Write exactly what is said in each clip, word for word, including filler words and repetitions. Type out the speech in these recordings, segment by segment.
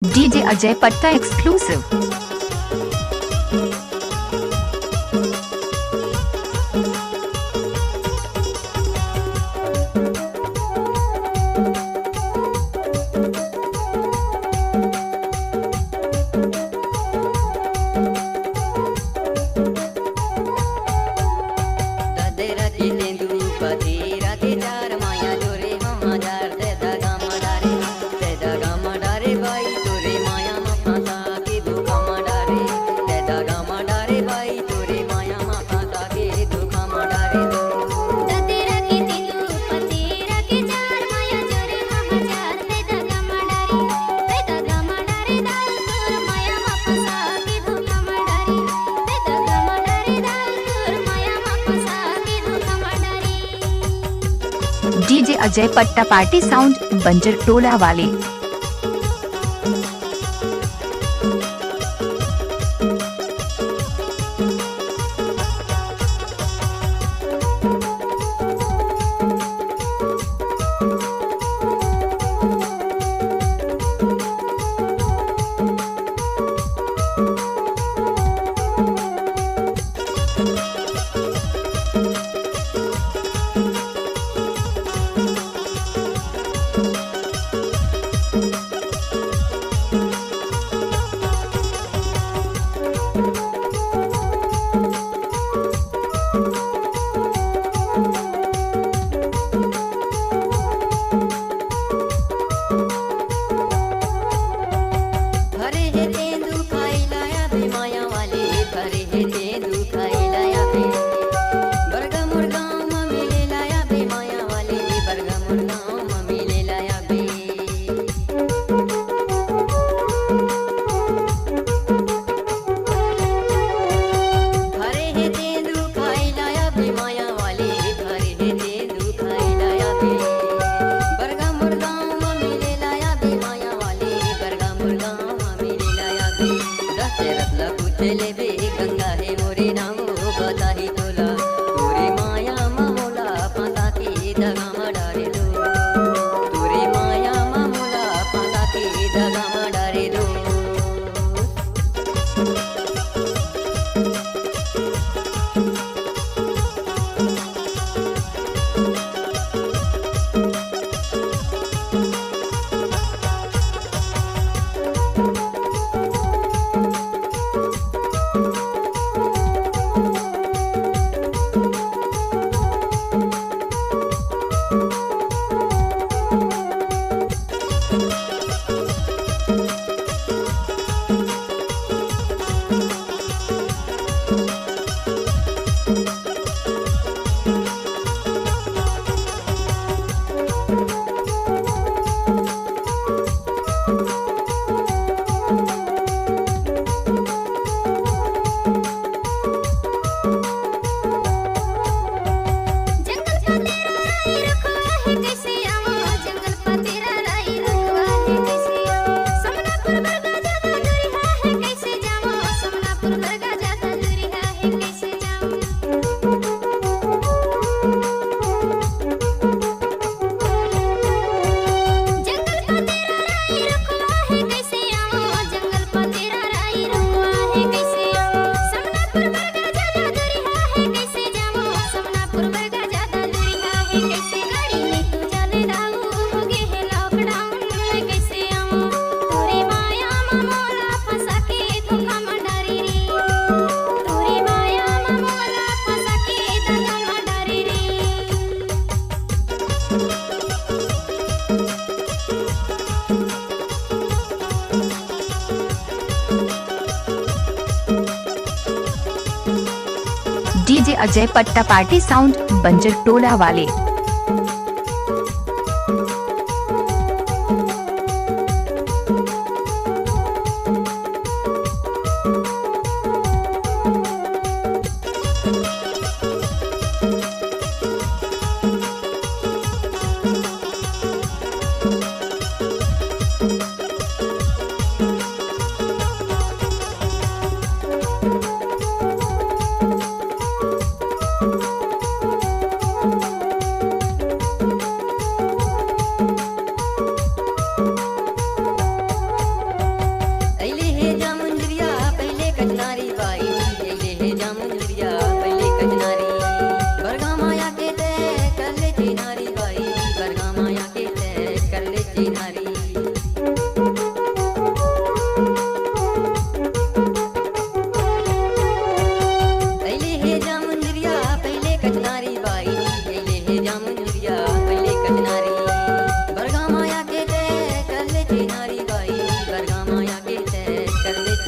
DJ Ajay Patta exclusive. DJ Ajay Patta Party Sound, बंजर टोला वाले। DJ Ajay Patta Party Sound, बंजर टोला वाले।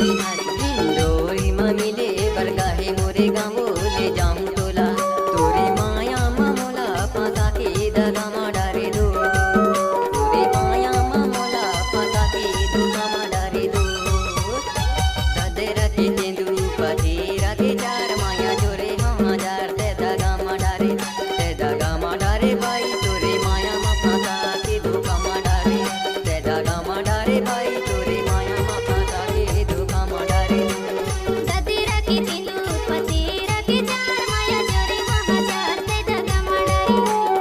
डोरी म मिले बर गाहे मोरे गाँव ले जाऊं तोला, तोरे माया म मोला फंसा के दगा म डारे दो। तोरे माया म मोला फंसा के धोखा म डारे दो। ददरा के तेंदू पथेरा के चार माया जोरे हम हजार ते दगा म डारे, ते दगा म डारे भाई तोरे माया म फंसा के धोखा म डारे, ते दगा म डारे भाई तोरे माया म फंसा के धोखा म डारे। ददरा के तेंदू पथेरा के चार माया जोरे हम हजार ते दगा म डारे,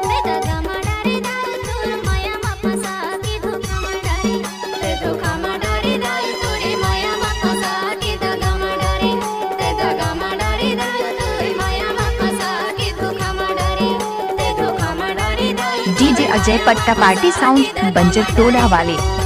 ते दगा म डारे दाऊ तोर माया म फंसा के धोखा म डारे, ते धोखा म डारे दाऊ तोरे माया म फंसा के दगा म डारे, ते दगा म डारे दाऊ तोरे माया म फंसा के धोखा म डारे, ते धोखा म डारे दाऊ DJ अजय पट्टा पार्टी साउंड बंजर टोला वाले।